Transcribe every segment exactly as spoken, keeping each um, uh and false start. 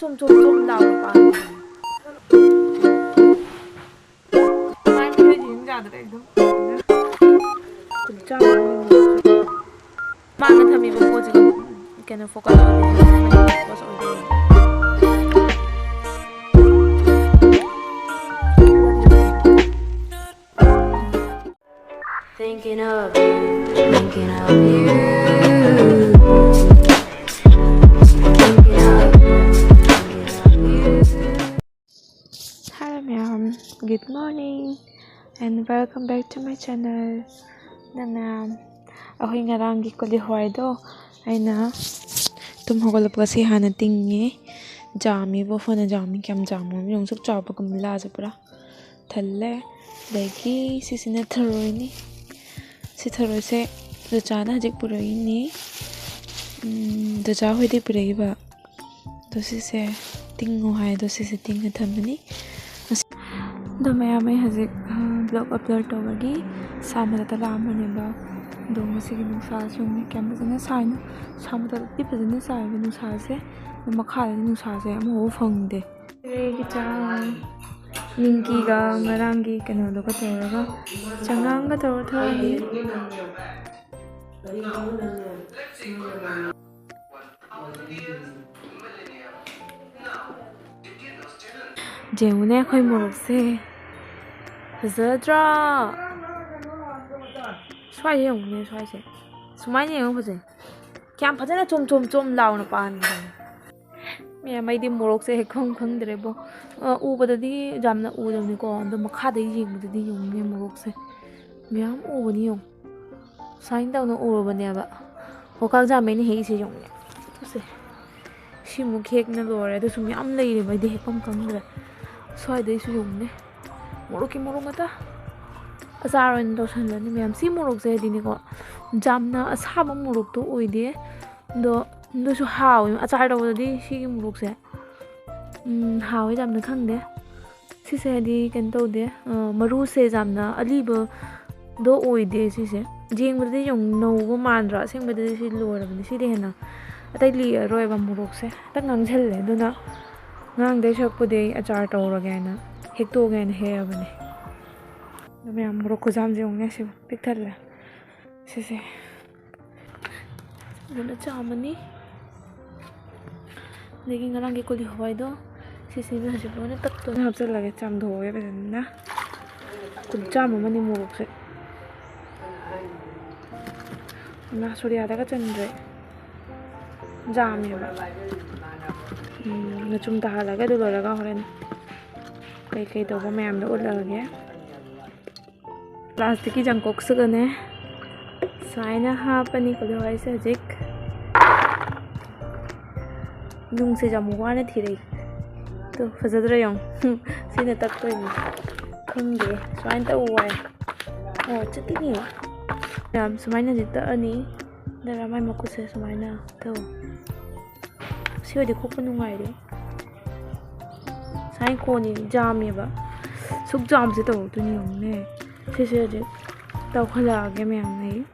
ꯆꯨꯝ ꯆꯨꯝ ꯆꯨꯝ ꯂꯥꯎꯅ ꯄꯥꯟꯕꯅꯦ꯫ ꯃꯥꯏ ꯃꯤꯠ ꯌꯦꯡ ꯌꯥꯗ꯭ꯔꯦ ꯑꯗꯨꯝ꯫ ꯃꯥꯅ ꯊꯝꯃꯤꯕ ꯄꯣꯠꯁꯤꯒ ꯀꯩꯅꯣ ꯐꯣꯀꯁ ꯑꯣꯏꯗꯦ꯫ Thinking of you, thinking of you, thinking of you, thinking of you. Hello ꯃꯌꯥꯝ, good morning and welcome back to my channel. ꯅ ꯃꯌꯥꯝ, ꯑꯩꯈꯣꯏ ꯉꯔꯥꯡꯒꯤ ꯀꯣꯂꯤ ꯍꯋꯥꯏꯗꯣ ꯑꯩꯅ ꯇꯨꯝ ꯍꯧꯒꯠꯂꯛꯄꯒ ꯁꯤ ꯍꯥꯟꯅ ꯇꯤꯡꯉꯦ꯫ ꯖꯥꯝꯃꯤꯕꯣ, ꯐꯅ ꯖꯥꯝꯃꯤ, ꯀꯌꯥꯝ ꯖꯥꯝꯃꯣ ꯌꯦꯡꯉꯨ, ꯁꯨꯛ ꯆꯥꯎꯕ ꯒꯝꯂꯥꯁꯦ ꯄꯨꯔꯥ ꯊꯜꯂꯦ꯫ ꯑꯗꯒꯤ ꯁꯤꯁꯤꯅ ꯊꯔꯣꯏꯅꯤ꯫ ꯁꯤ ꯊꯔꯣꯏꯁꯦ ꯗꯣꯆꯥꯅ ꯍꯧꯖꯤꯛ ꯄꯨꯔꯛꯏꯅꯤ꯫ ꯎꯝ, ꯗꯣꯆꯥ ꯍꯣꯏꯗꯩ ꯄꯨꯔꯛꯏꯕ꯫ ꯑꯗꯣ ꯁꯤꯁꯦ ꯇꯤꯡꯉꯣ ꯍꯥꯏ, ꯑꯗꯣ ꯁꯤꯁꯦ ꯇꯤꯡꯉ ꯊꯝꯕꯅꯤ꯫ ꯑꯁ-, ꯑꯗꯣ ꯃꯌꯥꯝ, ꯑꯩ ꯍꯧꯖꯤꯛ, ꯑ, vlog upload ꯇꯧꯕꯒꯤ ꯁꯥ ꯃꯊꯛꯇ ꯂꯥꯛꯑꯝꯕꯅꯦꯕ꯫ ꯑꯗꯣ ꯉꯁꯤꯒꯤ ꯅꯨꯡꯁꯥꯁꯨ ꯀꯌꯥꯝ ꯐꯖꯅ ꯁꯥꯏꯅꯣ꯫ ꯁꯥ ꯃꯊꯛꯇꯗꯤ ꯐꯖꯅ ꯁꯥꯏꯕ ꯅꯨꯡꯁꯥꯁꯦ, ꯑꯗꯣ ꯃꯈꯥꯗꯗꯤ ꯅꯨꯡꯁꯥꯁꯦ ꯑꯃꯐꯥꯎ ꯐꯪꯗꯦ꯫ ꯅꯤꯡꯀꯤꯒ ꯉꯔꯥꯡꯒꯤ ꯀꯩꯅꯣꯗꯨꯒ ꯇꯧꯔꯒ, ꯆꯉꯥꯡꯒ ꯇꯧꯔ ꯊꯛꯑꯅꯤ꯫ ꯌꯦꯡꯉꯨꯅꯦ ꯑꯩꯈꯣꯏ ꯃꯣꯔꯣꯛꯁꯦ꯫ ꯐꯖꯗ꯭ꯔꯥ? ꯁ꯭ꯋꯥꯏꯁꯦ ꯌꯦꯡꯉꯨꯅꯦ, ꯁ꯭ꯋꯥꯏꯁꯦ꯫ ꯁꯨꯃꯥꯏꯅ ꯌꯦꯡꯉꯨ ꯐꯖꯩ꯫ ꯀꯌꯥꯝ ꯐꯖꯅ ꯆꯣꯝ ꯆꯣꯝ ꯆꯣꯝ ꯂꯥꯎꯅ ꯄꯥꯟꯈ꯭ꯔꯦ꯫ ꯃꯌꯥꯝ, ꯑꯩꯗꯤ ꯃꯣꯔꯣꯛꯁꯦ ꯍꯦꯛꯐꯝ ꯈꯪꯗ꯭ꯔꯦꯕꯣ꯫ ꯑ, ꯎꯕꯗꯗꯤ ꯌꯥꯝꯅ ꯎꯗꯕꯅꯤꯀꯣ, ꯑꯗꯣ ꯃꯈꯥꯗꯩ ꯌꯦꯡꯕꯗꯗꯤ ꯌꯦꯡꯉꯨꯅꯦ ꯃꯣꯔꯣꯛꯁꯦ꯫ ꯃꯌꯥꯝ ꯎꯕꯅꯤ ꯌꯦꯡꯉꯨ꯫ ꯁꯨꯃꯥꯏꯅ ꯇꯧꯅ ꯎꯔꯕꯅꯦꯕ꯫ ꯍꯣꯀꯥꯛ ꯖꯥꯝ ꯑꯩꯅ ꯍꯦꯛꯏꯁꯦ ꯌꯦꯡꯉꯨꯅꯦ꯫ ꯁꯦ꯫ ꯁꯤꯃꯨꯛ ꯍꯦꯛꯅ ꯂꯣꯏꯔꯦ꯫ ꯑꯗꯨꯁꯨ ꯃꯌꯥꯝ ꯂꯩꯔꯦꯕ, ꯑꯩꯗꯤ ꯍꯦꯛꯐꯝ ꯈꯪꯗ꯭ꯔꯦ꯫ ꯁ꯭ꯋꯥꯏꯗꯩꯁꯨ ꯌꯦꯡꯉꯨꯅꯦ꯫ ꯃꯣꯔꯣꯛꯀꯤ ꯃꯣꯔꯣꯛ ꯉꯥꯛꯇ꯫ ꯑꯆꯥꯔ ꯑꯣꯏꯅ ꯇꯧꯁꯜꯂꯅꯤ ꯃꯌꯥꯝ꯫ ꯁꯤ ꯃꯣꯔꯣꯛꯁꯦ ꯍꯥꯏꯗꯤꯅꯦꯀꯣ, ꯌꯥꯝꯅ ꯑꯁꯥꯕ ꯃꯣꯔꯣꯛꯇꯣ ꯑꯣꯏꯗꯦ꯫ ꯑꯗꯣ ꯑꯗꯨꯁꯨ ꯍꯥꯎꯋꯦ꯫ ꯑꯆꯥꯔ ꯇꯧꯕꯗꯗꯤ ꯁꯤꯒꯤ ꯃꯣꯔꯣꯛꯁꯦ, ꯎꯝ, ꯍꯥꯎꯋꯦ ꯌꯥꯝꯅ꯫ ꯈꯪꯗꯦ꯫ ꯁꯤꯁꯦ ꯍꯥꯏꯗꯤ ꯀꯩꯅꯣ ꯇꯧꯗꯦ, ꯑ, ꯃꯔꯨꯁꯦ ꯌꯥꯝꯅ ꯑꯂꯤꯕꯗꯣ ꯑꯣꯏꯗꯦ ꯁꯤꯁꯦ꯫ ꯌꯦꯡꯕꯗꯗꯤ ꯌꯦꯡꯉꯨ, ꯅꯧꯕ ꯃꯥꯟꯗ꯭ꯔꯣ? ꯑꯁꯦꯡꯕꯗꯗꯤ ꯁꯤ ꯂꯣꯏꯔꯕꯅꯤ꯫ ꯁꯤꯗꯤ ꯍꯦꯟꯅ ꯑꯇꯩ ꯂꯤꯔꯔꯣꯏꯕ, ꯃꯣꯔꯣꯛꯁꯦ ꯍꯦꯛꯇ ꯉꯥꯡꯁꯤꯜꯂꯦ꯫ ꯑꯗꯨꯅ ꯉꯥꯡꯗꯣꯏ ꯁꯔꯨꯛꯄꯨꯗꯤ ꯑꯩ ꯑꯆꯥꯔ ꯇꯧꯔꯒꯦ ꯍꯥꯏꯅ ꯍꯦꯛꯇꯣꯛꯑꯒꯦ ꯍꯥꯏꯅ ꯍꯦꯛꯑꯕꯅꯦ꯫ ꯑꯗꯣ ꯃꯌꯥꯝ, ꯃꯣꯔꯣꯛ ꯈꯨꯖꯥꯝꯁꯦ ꯌꯦꯡꯉꯨꯅꯦ, ꯁꯤꯕꯨ ꯄꯤꯛ ꯊꯜꯂꯦ꯫ ꯁꯤꯁꯦ ꯑꯗꯨꯅ ꯆꯥꯝꯃꯅꯤ꯫ ꯑꯗꯒꯤ ꯉꯔꯥꯡꯒꯤ ꯀꯣꯂꯤ ꯍꯋꯥꯏꯗꯣ, ꯁꯤꯁꯤꯅ ꯍꯧꯖꯤꯛ ꯂꯣꯏꯅ ꯇꯛꯇꯣꯏꯅꯦ꯫ ꯍꯥꯞꯆꯤꯜꯂꯒꯦ, ꯆꯥꯝꯊꯣꯛꯑꯒꯦ ꯐꯖꯅ꯫ ꯈꯨꯠ ꯆꯥꯝ ꯑꯃꯅꯤ ꯃꯣꯔꯣꯛꯁꯦ꯫ ꯏꯃꯥ, ꯁꯣꯔꯤꯌꯥꯗꯒ ꯆꯟꯗ꯭ꯔꯦ꯫ ꯖꯥꯝꯅꯦꯕ꯫ ꯎꯝ, ꯃꯆꯨꯝ ꯇꯥꯍꯜꯂꯒ ꯑꯗꯨ ꯂꯣꯏꯔꯒ ꯍꯣꯔꯦꯟ ꯀꯩꯀꯩ ꯇꯧꯕ ꯃꯌꯥꯝꯗꯣ ꯎꯠꯂꯛꯑꯒꯦ꯫ ꯄ꯭ꯂꯥꯁꯇꯤꯛꯀꯤ ꯖꯥꯡꯀꯣꯛꯁꯤꯒꯅꯦ ꯁꯨꯃꯥꯏꯅ ꯍꯥꯞꯄꯅꯤ ꯀꯣꯂꯤ ꯍꯋꯥꯏꯁꯦ ꯍꯧꯖꯤꯛ꯫ ꯅꯨꯡꯁꯦ ꯌꯥꯝ ꯋꯥꯅ ꯊꯤꯔꯛꯏ꯫ ꯇꯨ, ꯐꯖꯗ꯭ꯔꯥ ꯌꯦꯡꯉꯨ꯫ ꯁꯤꯅ ꯇꯛꯇꯣꯏꯅꯤ꯫ ꯈꯪꯗꯦ, ꯁꯨꯃꯥꯏꯅ ꯇꯧ ꯋꯥꯏ꯫ ꯑꯣ, ꯆꯠꯇꯤꯅꯦ꯫ ꯌꯥꯝ ꯁꯨꯃꯥꯏꯅ ꯍꯧꯖꯤꯛ ꯇꯛꯑꯅꯤ꯫ ꯑꯗꯨꯒ ꯃꯥꯏ ꯃꯈꯨꯠꯁꯦ ꯁꯨꯃꯥꯏꯅ ꯇꯧ꯫ ꯁꯤ ꯑꯣꯏꯗꯤ ꯈꯣꯛꯄ ꯅꯨꯡꯉꯥꯏꯔꯦ꯫ ꯁꯥꯏ ꯀꯣꯟꯅꯤ ꯖꯥꯝꯃꯦꯕ꯫ ꯁꯨꯛ ꯖꯥꯝꯁꯦ ꯇꯧꯔꯛꯇꯣꯏꯅꯤ ꯌꯦꯡꯉꯨꯅꯦ꯫ ꯁꯤꯁꯦ ꯍꯧꯖꯤꯛ ꯇꯧꯈꯠꯂꯛꯑꯒꯦ ꯃꯌꯥꯝ꯫ ꯑꯩ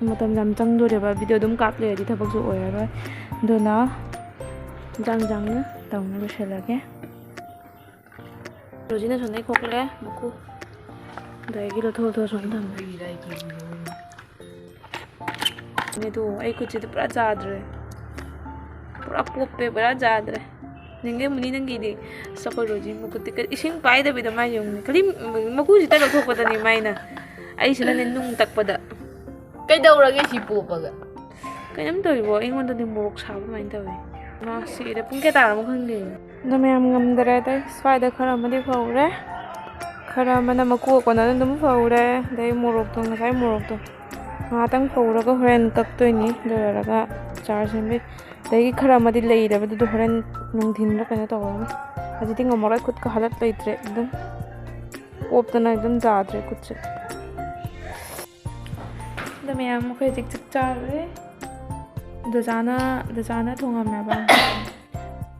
ꯃꯇꯝ ꯌꯥꯝ ꯆꯪꯗꯣꯔꯦꯕ, ꯚꯤꯗꯤꯑꯣ ꯑꯗꯨꯝ ꯀꯥꯞ ꯂꯩꯔꯗꯤ ꯊꯕꯛꯁꯨ ꯑꯣꯏꯔꯔꯣꯏ꯫ ꯑꯗꯨꯅ ꯖꯥꯡ ꯖꯥꯡꯅ ꯇꯧꯅ ꯂꯣꯏꯁꯤꯜꯂꯒꯦ꯫ ꯔꯣꯖꯤꯅ ꯁꯣꯝꯗꯩ ꯈꯣꯛꯂꯦ ꯃꯀꯨ꯫ ꯑꯗꯒꯤ ꯂꯧꯊꯣꯛ ꯂꯧꯊꯣꯛ ꯁꯣꯝ ꯊꯝꯃꯦ꯫ ꯑꯗꯨ ꯑꯩ ꯈꯨꯠꯁꯤꯗꯤ ꯄꯨꯔꯥ ꯆꯥꯗ꯭ꯔꯦ꯫ ꯄꯨꯔꯥ ꯄꯣꯞꯄꯦ, ꯄꯨꯔꯥ ꯆꯥꯗ꯭ꯔꯦ꯫ ꯅꯤꯡꯒꯩ ꯃꯨꯅꯤ ꯅꯪꯒꯤꯗꯤ꯫ ꯑꯁ, ꯑꯩꯈꯣꯏ ꯔꯣꯖꯤ ꯃꯈꯨꯠꯇꯤ ꯀꯔꯤ, ꯏꯁꯤꯡ ꯄꯥꯏꯗꯕꯤꯗ ꯃꯥꯏ ꯌꯦꯡꯉꯨꯅꯦ꯫ ꯀꯔꯤ ꯃꯀꯨꯁꯤꯗ ꯂꯧꯊꯣꯛꯄꯗꯅꯤ ꯃꯥꯏꯅ꯫ ꯑꯩꯁꯤꯅꯅꯦ ꯅꯨꯡ ꯇꯛꯄꯗ꯫ ꯀꯩꯗꯧꯔꯒꯦ ꯁꯤ ꯄꯣꯞꯄꯒ? ꯀꯩꯅꯣꯝ ꯇꯧꯏꯕꯣ, ꯑꯩꯉꯣꯟꯗꯗꯤ ꯃꯣꯔꯣꯛ ꯁꯥꯕ ꯑꯗꯨꯃꯥꯏꯅ ꯇꯧꯏ꯫ ꯃꯥ ꯁꯤꯔꯦ, ꯄꯨꯡ ꯀꯌꯥ ꯇꯥꯔꯃꯣ ꯈꯪꯗꯦ꯫ ꯑꯗꯣ ꯃꯌꯥꯝ ꯉꯝꯗꯔꯦ ꯑꯇꯩ꯫ ꯁ꯭ꯋꯥꯏꯗ ꯈꯔ ꯑꯃꯗꯤ ꯐꯧꯔꯦ, ꯈꯔ ꯑꯃꯅ ꯃꯀꯨ ꯀꯣꯟꯅꯅ ꯑꯗꯨꯝ ꯐꯧꯔꯦ꯫ ꯑꯗꯩ ꯃꯣꯔꯣꯛꯇꯣ, ꯉꯁꯥꯏ ꯃꯣꯔꯣꯛꯇꯣ ꯉꯥꯏꯍꯥꯛꯇꯪ ꯐꯧꯔꯒ ꯍꯣꯔꯦꯟ ꯀꯛꯇꯣꯏꯅꯤ꯫ ꯑꯗꯨ ꯂꯣꯏꯔꯒ ꯆꯥꯔ ꯁꯦꯝꯕꯤ꯫ ꯑꯗꯒꯤ ꯈꯔ ꯑꯃꯗꯤ ꯂꯩꯔꯕꯗꯨꯗ ꯍꯣꯔꯦꯟ ꯅꯨꯡꯊꯤꯟꯗ ꯀꯩꯅꯣ ꯇꯧꯔꯅꯤ꯫ ꯍꯧꯖꯤꯛꯇꯤ ꯉꯝꯃꯔꯣꯏ, ꯈꯨꯠꯀ ꯍꯥꯂꯠ ꯂꯩꯇ꯭ꯔꯦ꯫ ꯑꯗꯨꯝ ꯄꯣꯞꯇꯅ ꯑꯗꯨꯝ ꯌꯥꯗ꯭ꯔꯦ ꯈꯨꯠꯁꯦ꯫ ꯑꯗꯣ ꯃꯌꯥꯝ, ꯑꯩꯈꯣꯏ ꯍꯧꯖꯤꯛ ꯆꯥꯛ ꯆꯥꯔꯦ꯫ ꯗꯣꯖꯥꯅ, ꯗꯣꯖꯥꯅ ꯊꯣꯡꯉꯝꯃꯦꯕ꯫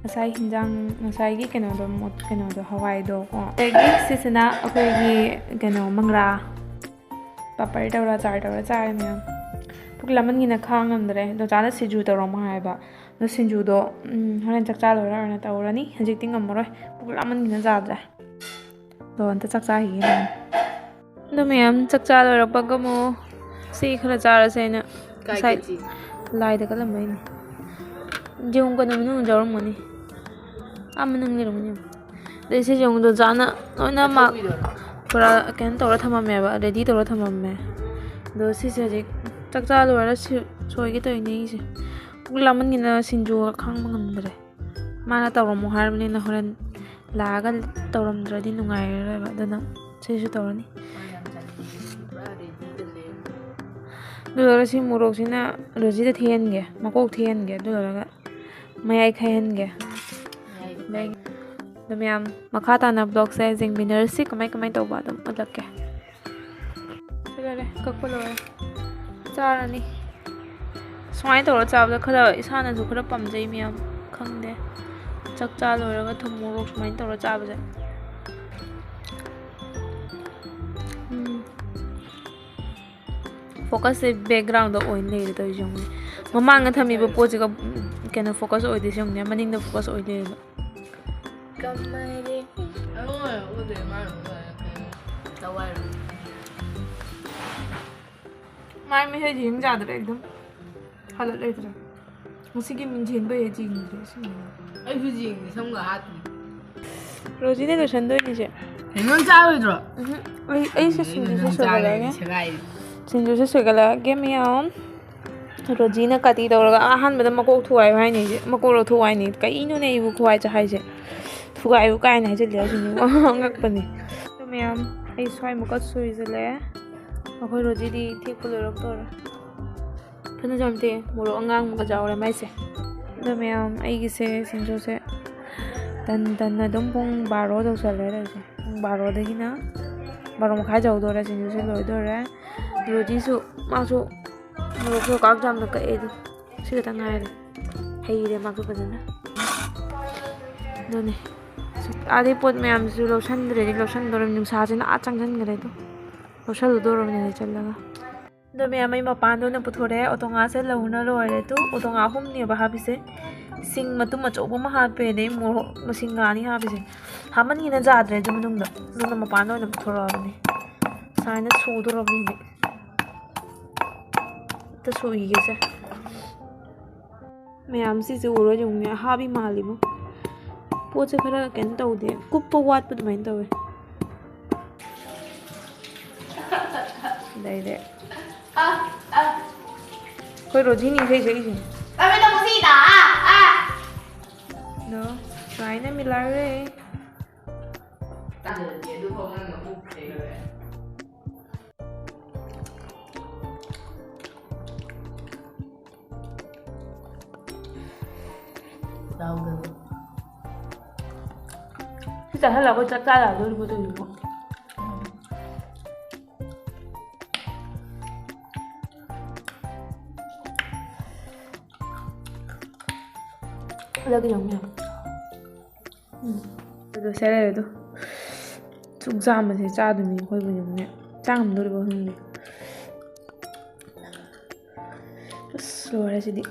ꯉꯁꯥꯏ ꯍꯤꯟꯖꯥꯡ, ꯉꯁꯥꯏꯒꯤ ꯀꯩꯅꯣꯗꯣ, ꯃꯣꯠ-, ꯀꯩꯅꯣꯗꯣ, ꯍꯋꯥꯏꯗꯣ ꯀꯣ꯫ ꯑꯗꯒꯤ ꯁꯤꯁꯤꯅ ꯑꯩꯈꯣꯏꯒꯤ ꯀꯩꯅꯣ, ꯃꯪꯒ꯭ꯔꯥ꯫ ꯄꯥꯄꯔ ꯇꯧꯔ, ꯑꯆꯥꯔ ꯇꯧꯔ ꯆꯥꯔꯦ ꯃꯌꯥꯝ꯫ ꯄꯨꯛ ꯂꯥꯃꯟꯒꯤꯅ ꯈꯥꯡ ꯉꯝꯗ꯭ꯔꯦ꯫ ꯗꯣꯆꯥꯅ ꯁꯤꯡꯖꯨ ꯇꯧꯔꯝꯃꯣ ꯍꯥꯏꯕ꯫ ꯑꯗꯣ ꯁꯤꯡꯖꯨꯗꯣ, ꯎꯝ, ꯍꯣꯔꯦꯟ ꯆꯥꯛ ꯆꯥ ꯂꯣꯏꯔ ꯑꯣꯏꯅ ꯇꯧꯔꯅꯤ꯫ ꯍꯧꯖꯤꯛꯇꯤ ꯉꯝꯃꯔꯣꯏ꯫ ꯄꯨꯛ ꯂꯥꯃꯟꯒꯤꯅ ꯆꯥꯗ꯭ꯔꯦ꯫ ꯑꯗꯣ ꯑꯝꯇ ꯆꯥꯛ ꯆꯥꯈꯤꯒꯦ ꯃꯌꯥꯝ꯫ ꯑꯗꯣ ꯃꯌꯥꯝ ꯆꯥꯛ ꯆꯥ ꯂꯣꯏꯔꯛꯄꯒ ꯑꯃꯨꯛ ꯁꯤ ꯈꯔ ꯆꯥꯔꯁꯦ ꯍꯥꯏꯅ ꯀꯥꯏ ꯉꯁꯥꯏ ꯆꯠꯁꯤ? ꯂꯥꯏꯗ ꯀꯠꯂꯝꯕꯩꯅꯦ꯫ ꯌꯦꯡꯉꯨ ꯀꯩꯅꯣ ꯃꯅꯨꯡꯗ ꯌꯥꯎꯔꯝꯒꯅꯤ꯫ ꯑꯥ ꯃꯅꯨꯡ ꯂꯩꯔꯝꯒꯅꯤ ꯌꯦꯡꯉꯨ꯫ ꯑꯗꯩ ꯁꯤꯁꯦ ꯑꯃꯨꯛ ꯗꯣꯖꯥꯅ ꯂꯣꯏꯅꯃꯛ ꯑꯆꯧꯕꯤꯗꯣ꯫ ꯄꯨꯔꯥ ꯀꯩꯅꯣ ꯇꯧꯔ ꯊꯝꯃꯝꯃꯦꯕ, ꯔꯦꯗꯤ ꯇꯧꯔ ꯊꯝꯃꯝꯃꯦ꯫ ꯑꯗꯣ ꯁꯤꯁꯦ ꯍꯧꯖꯤꯛ ꯆꯥꯛ ꯆꯥ ꯂꯣꯏꯔ ꯁꯤ-, ꯁꯣꯏꯒꯦ ꯇꯧꯔꯤꯅꯦ ꯑꯩꯁꯦ꯫ ꯄꯨꯛ ꯂꯥꯃꯟꯒꯤꯅ ꯁꯤꯡꯖꯨꯒ ꯈꯥꯡꯕ ꯉꯝꯗ꯭ꯔꯦ꯫ ꯃꯥꯅ ꯇꯧꯔꯝꯃꯣ ꯍꯥꯏꯔꯕꯅꯤꯅ ꯍꯣꯔꯦꯟ ꯂꯥꯛꯑꯒ ꯇꯧꯔꯝꯗ꯭ꯔꯗꯤ ꯅꯨꯡꯉꯥꯏꯔꯔꯣꯏꯕ꯫ ꯑꯗꯨꯅ ꯁꯤꯁꯨ ꯇꯧꯔꯅꯤ꯫ ꯄꯨꯔꯥ ꯔꯦꯗꯤꯗ ꯂꯩ꯫ ꯑꯗꯨ ꯂꯣꯏꯔꯒ ꯁꯤ ꯃꯣꯔꯣꯛꯁꯤꯅ ꯔꯣꯖꯤꯗ ꯊꯤꯍꯟꯒꯦ, ꯃꯀꯣꯛ ꯊꯤꯍꯟꯒꯦ꯫ ꯑꯗꯨ ꯂꯣꯏꯔꯒ ꯃꯌꯥꯏ ꯈꯥꯏꯍꯟꯒꯦ꯫ ꯃꯌꯥꯏ ꯈꯥꯏ-꯫ ꯑꯗꯣ ꯃꯌꯥꯝ, ꯃꯈꯥ ꯇꯥꯅ vlogꯁꯦ ꯌꯦꯡꯃꯤꯟꯅꯔꯁꯤ, ꯀꯃꯥꯏ ꯀꯃꯥꯏ ꯇꯧꯕ ꯑꯗꯨꯝ ꯎꯠꯂꯛꯀꯦ꯫ ꯁꯤ ꯂꯣꯏꯔꯦ, ꯀꯛꯄ ꯂꯣꯏꯔꯦ꯫ ꯆꯥꯔꯅꯤ꯫ ꯁꯨꯃꯥꯏꯅ ꯇꯧꯔ ꯆꯥꯕꯗ ꯈꯔ ꯏꯁꯥꯅꯁꯨ ꯈꯔ ꯄꯥꯝꯖꯩ ꯃꯌꯥꯝ, ꯈꯪꯗꯦ꯫ ꯆꯥꯛ ꯆꯥ ꯂꯣꯏꯔꯒ ꯊꯨꯝ ꯃꯣꯔꯣꯛ ꯁꯨꯃꯥꯏꯅ ꯇꯧꯔ ꯆꯥꯕꯁꯦ꯫ ꯎꯝ꯫ Focusꯁꯦ backgroundꯗ ꯑꯣꯏꯅ ꯂꯩꯔꯦ ꯇꯧꯔꯤꯁꯦ ꯌꯦꯡꯉꯨꯅꯦ꯫ ꯃꯃꯥꯡꯗ ꯊꯝꯃꯤꯕ ꯄꯣꯠꯁꯤꯒ, ꯎꯝ, ꯀꯩꯅꯣ focus ꯑꯣꯏꯗꯣꯏꯁꯦ ꯌꯦꯡꯉꯨꯅꯦ, ꯃꯅꯤꯡꯗ focus ꯑꯣꯏ ꯂꯩꯔꯦꯕ꯫ ꯀꯃꯥꯏꯅ? ꯑꯩꯉꯣꯟꯗ ꯎꯗ꯭ꯔꯦ, ꯃꯥꯅ ꯎꯗ꯭ꯔꯦ꯫ ꯀꯩꯅꯣ? ꯇꯧ ꯍꯥꯏꯔꯣ? ꯃꯥꯏ ꯃꯤꯠꯁꯦ ꯌꯦꯡ ꯌꯥꯗ꯭ꯔꯦ ꯑꯗꯨꯝ꯫ ꯍꯜꯂꯛ ꯂꯩꯇ꯭ꯔꯦ꯫ ꯉꯁꯤꯒꯤ ꯃꯤꯡꯁꯦꯟꯗꯣ ꯑꯩ ꯌꯦꯡꯗ꯭ꯔꯦ ꯑꯁꯦꯡꯕꯩ꯫ ꯑꯩꯁꯨ ꯌꯦꯡꯗꯦ, ꯁꯝꯒ ꯍꯥꯠꯇ꯭ꯔꯤ꯫ ꯔꯣꯖꯤꯅ ꯂꯣꯏꯁꯟꯗꯣꯏꯅꯤꯁꯦ꯫ ꯀꯩꯅꯣ ꯅꯪ ꯆꯥꯔꯣꯏꯗ꯭ꯔꯣ? ꯎꯝꯍꯨꯝ꯫ ꯑꯩ, ꯑꯩꯁꯦ ꯑꯩ ꯁꯤꯡꯖꯨꯁꯦ ꯅꯪ ꯆꯥ ꯁꯣꯏꯒꯠꯂꯒꯦ꯫ ꯂꯩꯔꯗꯤ ꯁꯦꯒꯥꯏꯔꯦ꯫ ꯁꯤꯡꯖꯨꯁꯦ ꯁꯣꯏꯒꯠꯂꯛꯑꯒꯦ ꯃꯌꯥꯝ꯫ ꯔꯣꯖꯤꯅ ꯀꯥꯇꯤ ꯇꯧꯔꯒ ꯑꯍꯥꯟꯕꯗ ꯃꯀꯣꯛ ꯊꯨꯒꯥꯏꯌꯨ ꯍꯥꯏꯅꯤ, ꯃꯀꯣꯛ ꯂꯧꯊꯣꯛꯎ ꯍꯥꯏꯅꯤ꯫ ꯀꯩꯅꯣꯅꯦ ꯑꯩꯕꯨ ꯈꯨꯍꯥꯏ ꯆꯍꯥꯏꯁꯦ? ꯊꯨꯒꯥꯏꯌꯨ ꯀꯥꯏꯅ ꯍꯥꯏꯖꯤꯜꯂꯦ ꯍꯥꯏꯁꯤꯅꯤ꯫ ꯉꯛꯄꯅꯤ꯫ ꯑꯗꯣ ꯃꯌꯥꯝ, ꯑꯩ ꯁ꯭ꯋꯥꯏ ꯃꯨꯛꯀ ꯁꯣꯏꯖꯜꯂꯦ꯫ ꯑꯩꯈꯣꯏ ꯔꯣꯖꯤꯗꯤ ꯊꯦꯛꯄ ꯂꯣꯏꯔꯛꯇꯣꯔꯦ꯫ ꯐꯅ ꯌꯥꯝꯗꯦ, ꯃꯣꯔꯣꯛ ꯑꯉꯥꯡꯕꯒ ꯌꯥꯎꯔꯦ ꯃꯥꯏꯁꯦ꯫ ꯑꯗꯣ ꯃꯌꯥꯝ, ꯑꯩꯒꯤꯁꯦ ꯁꯤꯡꯖꯨꯁꯦ ꯇꯟ ꯇꯟꯅ ꯑꯗꯨꯝ ꯄꯨꯡ ꯕꯥꯔꯣ ꯌꯧꯁꯜꯂꯦ ꯇꯧꯔꯤꯁꯦ꯫ ꯄꯨꯡ ꯕꯥꯔꯣꯗꯒꯤꯅ ꯕꯥꯔꯣ ꯃꯈꯥꯏ ꯌꯧꯗꯣꯔꯦ, ꯁꯤꯡꯖꯨꯁꯦ ꯂꯣꯏꯗꯣꯔꯦ꯫ ꯔꯣꯖꯤꯁꯨ, ꯃꯥꯁꯨ ꯃꯣꯔꯣꯛꯁꯨ ꯀꯥꯛ ꯌꯥꯝꯅ ꯀꯛꯑꯦ ꯑꯗꯨ꯫ ꯁꯤ ꯈꯛꯇ ꯉꯥꯏꯔꯦ꯫ ꯍꯩꯔꯦ ꯃꯥꯁꯨ ꯐꯖꯅ꯫ ꯑꯗꯨꯅꯦ꯫ ꯑꯥꯗꯩ ꯄꯣꯠ ꯃꯌꯥꯝꯁꯤꯁꯨ ꯂꯧꯁꯟꯗ꯭ꯔꯗꯤ ꯂꯧꯁꯟꯗꯣꯔꯝ-, ꯅꯨꯡꯁꯥꯁꯤꯅ ꯑꯥ ꯆꯪꯁꯟꯈ꯭ꯔꯦ ꯑꯗꯣ꯫ ꯄꯣꯠꯁꯜꯂꯨꯗꯧꯔꯕꯅꯤꯅꯦ ꯆꯠꯂꯒ꯫ ꯑꯗꯣ ꯃꯌꯥꯝ, ꯑꯩ ꯃꯄꯥꯟꯗ ꯑꯣꯏꯅ ꯄꯨꯊꯣꯔꯛꯑꯦ꯫ ꯑꯣꯇꯣꯉꯥꯁꯦ ꯂꯧꯅ ꯂꯣꯏꯔꯦ꯫ ꯇꯨ, ꯑꯣꯇꯣꯉꯥ ꯑꯍꯨꯝꯅꯦꯕ ꯍꯥꯞꯄꯤꯁꯦ꯫ ꯁꯤꯡ ꯃꯇꯨꯝ ꯑꯆꯧꯕ ꯑꯃ ꯍꯥꯞꯄꯦ, ꯑꯗꯩ ꯃꯣꯔꯣꯛ ꯃꯁꯤꯡ ꯉꯥꯅꯤ ꯍꯥꯞꯄꯤꯁꯦ꯫ ꯍꯥꯞꯃꯟꯒꯤꯅ ꯌꯥꯗ꯭ꯔꯦ ꯑꯗꯨ ꯃꯅꯨꯡꯗ꯫ ꯑꯗꯨꯅ ꯃꯄꯥꯟꯗ ꯑꯣꯏꯅ ꯄꯨꯊꯣꯔꯛꯑꯕꯅꯦ꯫ ꯁꯨꯃꯥꯏꯅ ꯁꯨꯗꯣꯔꯕꯅꯦ ꯍꯧꯖꯤꯛ꯫ ꯑꯝꯇ ꯁꯨꯈꯤꯒꯦꯁꯦ꯫ ꯃꯌꯥꯝ, ꯁꯤꯁꯦ ꯎꯔꯣ, ꯌꯦꯡꯉꯨꯅꯦ, ꯑꯍꯥꯕꯤ ꯃꯥꯜꯂꯤꯕꯨ꯫ ꯄꯣꯠꯁꯦ ꯈꯔ ꯀꯩꯅꯣ ꯇꯧꯗꯦ, ꯀꯨꯞꯄ ꯋꯥꯠꯄ ꯑꯗꯨꯃꯥꯏꯅ ꯇꯧꯋꯦ꯫ ꯂꯩꯔꯦ꯫ ꯑꯩꯈꯣꯏ ꯔꯣꯖꯤꯅꯤ ꯏꯁꯩ ꯁꯛꯏꯁꯦ꯫ ꯑꯗꯣ ꯁꯨꯃꯥꯏꯅ ꯃꯤꯂꯥꯔꯦ꯫ ꯌꯥꯎꯗꯕ꯫ ꯁꯤ ꯆꯥꯁꯜꯂꯒ ꯆꯥꯛ ꯆꯥ ꯌꯥꯗꯣꯔꯤꯕꯣ ꯇꯧꯔꯤꯕꯣ? ꯑꯗꯨꯒꯤ ꯌꯦꯡꯉꯨꯅꯦ꯫ ꯎꯝ꯫ ꯑꯗꯣ ꯁꯦ ꯂꯩꯔꯦ ꯑꯗꯣ꯫ ꯁꯨꯛ ꯆꯥꯝꯕꯁꯦ ꯆꯥꯗꯣꯏꯅꯤ ꯑꯩꯈꯣꯏꯕꯨ ꯌꯦꯡꯉꯨꯅꯦ꯫ ꯆꯥ ꯉꯝꯗꯣꯔꯤꯕꯣ ꯈꯪꯗꯦ꯫ ꯑꯁ, ꯂꯣꯏꯔꯦ ꯁꯤꯗꯤ꯫